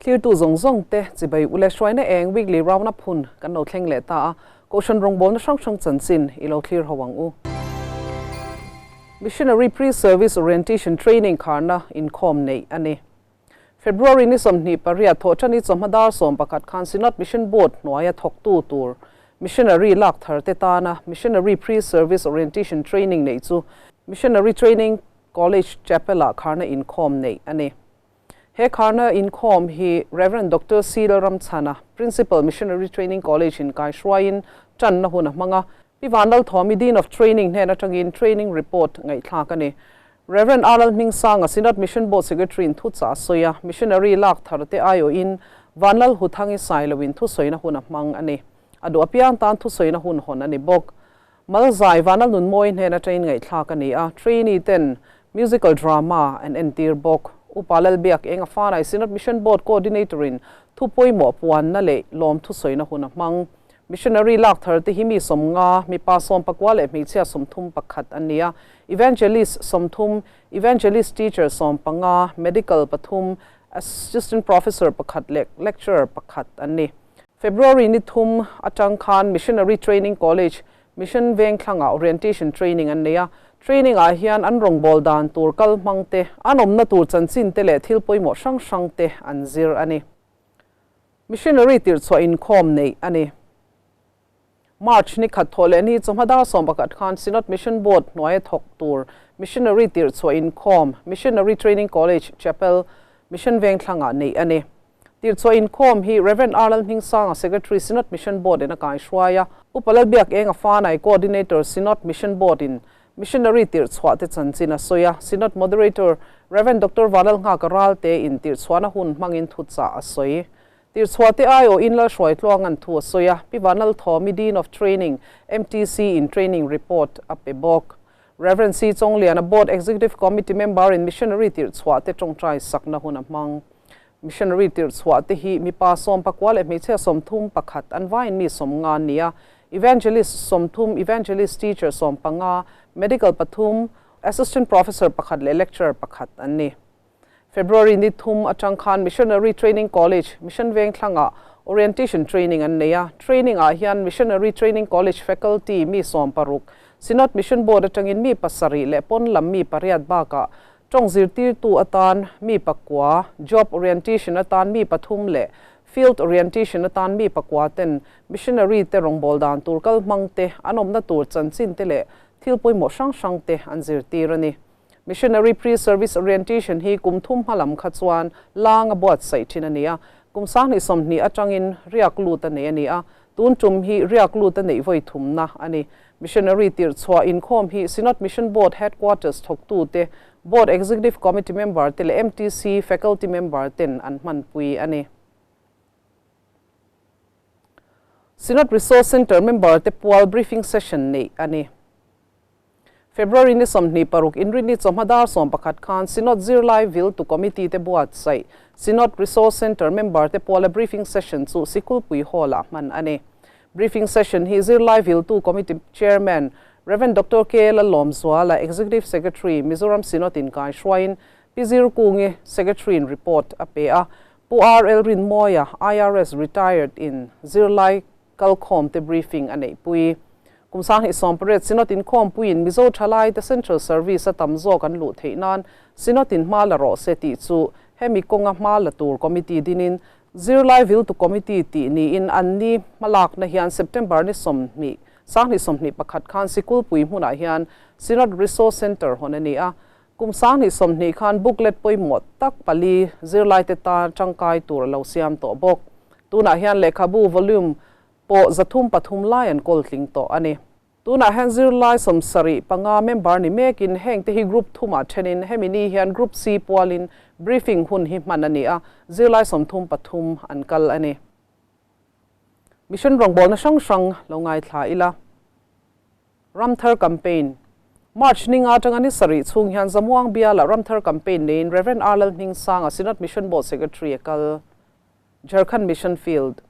Thirtu zawng zawng te chibai ule hruaina eng weekly round up hun kan lo thleng leh ta a, Kohhran rawngbawlna hrang hrang chanchin i lo thlir ho ang u. Missionary Pre-Service Orientation Training kharna inkhawm neih a ni. February ni 28 thawhṭani chawhma dar 11 khan Synod Mission Board hnuaia thawktu tur Missionary lak thar te tana Missionary Pre-Service Orientation Training neih chu Missionary Training College Chapel-ah kharna inkhawm neih a ni. He kharna inkhawm hi Rev. Doctor C. Lalramchhana, Principal, Missionary Training College in kaihruaiin tanna hun a hmang a. Pi Vanlalthawmi, Dean of Training hnen atangin Training Report ngaihthlak a ni. Rev. R. Lalhmingsanga, Synod Mission Board Secretary in thuchah a sawi a, Missionary lak thar te aiawhin Vanlal Huthangi Sailoin thusawina hun a hmang a ni. A duh apiang tan thusawina hun hawn a ni bawk. Malzai Vanlalnunmawi hnen atangin ngaihthlak a ni a, trainee ten musical drama an entir bawk. Upa Lalbiak eng a fanai Synod Mission Board Coordinator in thu pawimawh puanna leh lawm thusawina hun a hmang. Missionary lak thar te hi mi 50, mipa 19 leh hmeichhia 31 an ni a, Evangelist 30, Evangelist Teacher 15, Medical pathum, Assistant Professor pakhat leh Lecturer pakhat an ni. February ni 3 atang khan Missionary Training College, Mission Vengthlangah Orientation Training an nei a. Training ah hian an rawngbâwl dan tur kal hmang te, an awmna tur chanchin te leh thil pawimawh hrang hrang te an zir a ni. Missionary tirhchhuah inkhawm neih a ni. March ni khat thawh leh ni chawhma dar 11 khan Synod Mission Board hnuaia thawk tur Missionary tirhchhuah inkhawm Missionary Training College Chapel, Mission Vengthlangah neih a ni. Tirhchhuah inkhawm hi Rev. R. Lalhmingsanga, Secretary, Synod Mission Board in a kaihruai a. Upa Lalbiak Eng a fanai Coordinator, Synod Mission Board in Missionary tirhchhuah te chanchin a sawi a. Synod Moderator, Rev. Doctor Vanlalnghaka Ralte in tirhchhuahna hun hmangin thuchah a sawi. Tirhchhuah te aiawhin Lalhruaitluanga'n thu a sawi a, Pi Vanlalthawmi, Dean of Training, MTC in training report a pe bawk. Rev. C. Chawngliana, Board Executive Committee member in Missionary tirhchhuah te tawngtai sakna hun a hmang. Missionary tirhchhuah te hi mipa 19 leh hmeichhia 31 an vaiin mi 50 an ni a, Evangelist 30, Evangelist Teacher 15, Medical pathum, Assistant Professor pakhat leh Lecturer pakhat an ni. February ni 3 atang khan Missionary Training College, Mission Vengthlangah Orientation Training an nei a. Training ah hian Missionary Training College Faculty mi 16, Synod Mission Board atangin mi pasarih leh pawn lam mi pariat bakah tawng zirtirtu atan mi pakua, Job Orientation atan mi pathum leh Field Orientation atan mi pakua ten Missionary te rawngbâwl dan tur kal hmang te, an awmna tur chanchin te leh thil pawimawh hrang hrang te an zirtir a ni. Missionary Pre-Service Orientation hi kum thum hma lam kha chuan lang a buatsaih thin a ni a, kum 2020 atangin riak lut a nei a ni a, tun tum hi riak lut a neih vawi thumna a ni. Missionary tirhchhuah inkhawm hi Synod Mission Board Headquarters thawktu te, Board Executive Committee member te leh MTC Faculty member ten an hmanpui a ni. Synod Resource Centre member te pual briefing session neih a ni. February ni 26 inrinni chawhma dar 11 khan Synod Zirlai Viltu Committee te buatsaih Synod Resource Centre member te puala briefing session chu Sikulpui Hall-ah hman a ni. Briefing session hi Zirlai Viltu Committee Chairman Rev. Doctor K. Lalawmzuala, Executive Secretary, Mizoram Synod in kaihruaiin Pi Zirkungi, Secretary in report a pe a. Pu R. L. Rinmawia, IRS retired in Zirlai kalkhawm te briefing a neihpui. Kum 2018 Synod inkhawmpuiin Mizo thalai te Central Service a tam zawk an luh theih nan Synod in hma la rawh se tih chu hemi kawnga hma la tur committee dinin Zirlai Viltu Committee tih niin an ni hmalakna hian September ni 20, 2021 khan Sikulpui hmunah hian Synod Resource Centre hawn a ni a. Kum 2020 khan booklet pawimawh tak pali zirlai te tan tangkai tur a lo siam tawh bawk. Tunah hian lehkhabu volume pawh 303 lai an kawl tling tawh a ni. Tunah hian zirlai 75 member ni mekin heng te hi group thumah thenin hemi ni hian group C pualin briefing hun hi hman a ni a, zirlai 33 an kal a ni. Mission rawngbawlna hrang hrang lo ngaithla ila. Ramthar Campaign March ni nga atanga ni sarih chhung hian Zamuang biala Ramthar Campaign neiin Rev. R. Lalhmingsanga Synod Mission Board Secretary a kal. Jharkhand Mission Field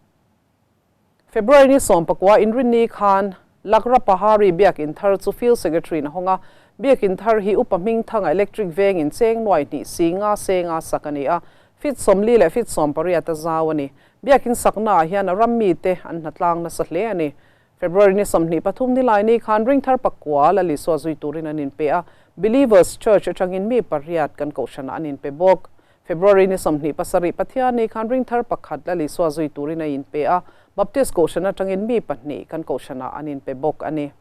February ni 19 inrinni khan Lakra Pahari biakin thar chu Field Secretary in a hawng a, biakin thar hi Upa Hmingthanga Electric vengin cheng nuai hnih si nga se nga sak a ni a. Feet 40 leh feet 18 a zau a ni. Biakin saknaah hian a ram mite an hnatlang nasa hle a ni. February ni 23 Nilaini khan ringthar pakua Lal Isua zui turin an inpe a, Believers Church atangin mi pariat kan kohhranah an inpe bawk. February ni 27 Pathianni khan ringthar pakhat Lal Isua zui turin a inpe a, Baptist kohhran atangin mi pahnih kan kohhranah an inpe bawk a ni.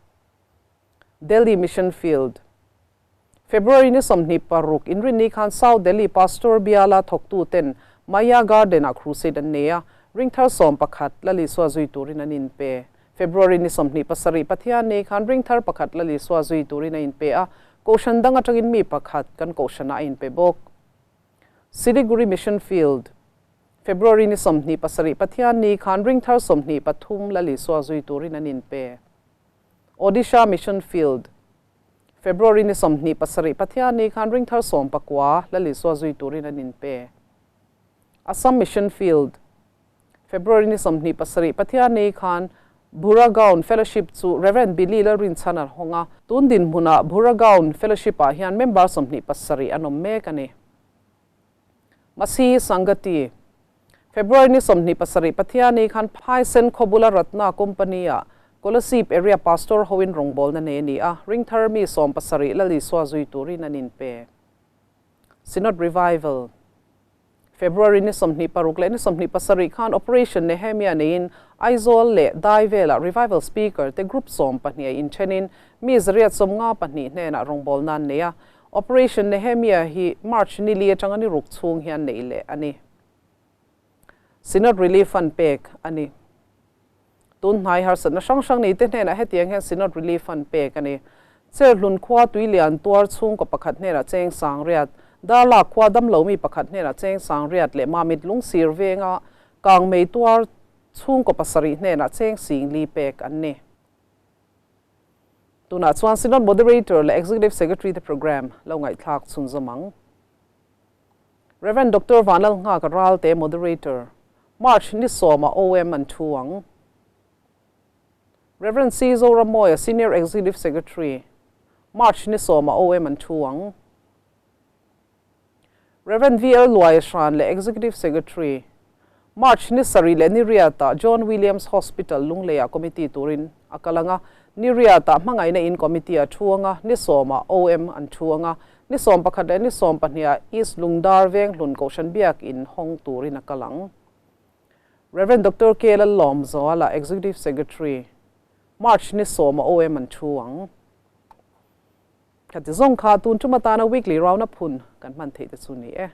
Delhi Mission Field. February ni 26 Inrinni khan South Delhi Pastor biala thawktuten Maya Garden-ah crusade an nei a, ringthar 11 Lal Isua zui turin an inpe. February ni 27 Pathianni khan ringthar pakhat Lal Isua zui turin a inpe a, kohhran dang atangin mi pakhat kan kohhranah a inpe bawk. Siliguri Mission Field. February ni 27 Pathianni khan ringthar 23 Lal Isua zui turin an inpe. Odisha Mission Field. February ni 27 Pathianni khan ringthar 19 Lal Isua zui turin an inpe. Assam Mission Field. February ni 27 Pathianni khan Bhuragaon Fellowship chu Reverend Billy Lalrinchhan a hawng a, tun dinhmunah Bhuragaon Fellowship-ah hian member 27 an awm mek a ni. Masihi Sangati. February ni 27 Pathianni khan Phaisen khawbula Ratna Company-ah Kolasib Area Pastor hoin rawngbawlna nei a ni a, ringthar mi 70 Lal Isua zui turin an inpe. Synod Revival. February ni 26 leh ni 27 khan Operation Nehemia neiin Aizawl leh dai velah Revival Speaker te Group 12 a inthenin mi 152 hnenah rawngbawlna an nei a. Operation Nehemia hi March ni li atanga ni ruk chhung hian neih leh a ni. Synod Relief Fund pek a ni. Tun hnai harsatna hrang hrang nei te hnenah hetiang hian Synod Relief Fund pek a ni. Cherhlun khua Tuilian tuar chhungkaw pakhat hnenah cheng 8000, Darlak khua damlo mi pakhat hnenah cheng 8000 leh Mamit lungsir venga kangmei tuar chhungkaw pasarih hnenah cheng 4000 pek an ni. Tunah chuan Synod Moderator leh Executive Secretary te program lo ngaihthlak chhunzawm ang. Rev. Doctor Vanlalnghaka Ralte Moderator, March ni 10 ah OM an thu ang. Rev. C. Zoramawia Senior Executive Secretary, March ni 10 ah OM an thu ang. Rev. V. L. Luaia Hran leh Executive Secretary, March ni 7 leh ni 8 ah John Williams Hospital Lungleiah Committee turin a kal ang a, ni 8 ah hmangaihna in Committee a thu ang a, ni 10 ah OM an thu ang a, ni 11 leh ni 12 ah East Lungdar Venghlun Kohhran Biak in hawng turin a kal ang. Rev. Doctor K. Lallawmzuala Executive Secretary, March ni 10 ah OM an thu ang. Khati zawng kha tun tum atana weekly round up hun kan hman theih te chu ni e.